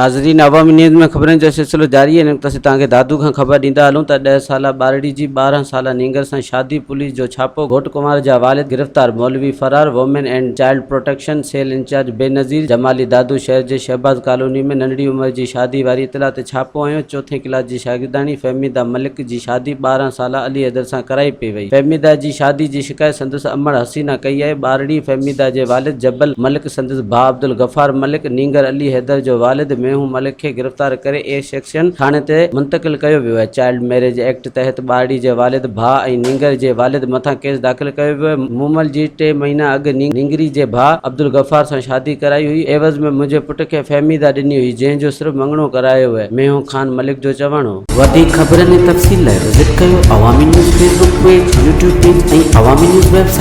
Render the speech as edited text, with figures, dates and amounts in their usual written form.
ناظرين عوامي نيوز ۾ خبرن جو سلسلو جاري آهي هن وقت اسين توهان کي دادو کان خبر ڏيندا هلون ته ڏهه سالا ٻارڙي جي 12 سالا نينگر سان شادي پوليس جو ڇاپو گهوٽ ڪنوار جا والد گرفتار مولوي فرار women and child protection cell incharge Benazir Jamali Dadu شهر جي شهباز ڪالوني ۾ ننڍڙي عمر جي شادي واري اطلاع تي ڇاپو هنيو چوٿين ڪلاس جي شاگرداڻي فهميده ملڪ جي شادي 12 سالا علي حيدر سان ڪرائي پئي وئي فهميده جي شادي جي شڪايت سندس امڙ حسينه ڪئي آهي ٻارڙي فهميده جي والد جبل ملڪ سندس ڀاء عبدالغفار ملڪ، نينگر علي حيدر جو والد مينهون ملڪ کي گرفتار ڪري اي سيڪشن ٿاڻي تي منتقل ڪيو ويو آهي. چائلڊ ميريج ايڪٽ تحت ٻارڙي جي والد، ڀاء ۽ نينگر جي والد مٿان ڪيس داخل ڪيو ويو آهي. مومل جي ٽي مهينا اڳ نينگري جي ڀاء عبدالغفار سان شادي ڪرائي هئي، عيوض ۾ منهنجي پٽ کي فهميده ڏني هئي، جنهن جو صرف مڱڻو ڪرايو ويو، مينهون خان ملڪ جو چوڻ هو. وڌيڪ خبرن ۽ تفصيل لاء وزٽ ڪيو Awami news Facebook page, YouTube page ۽ Awami news website.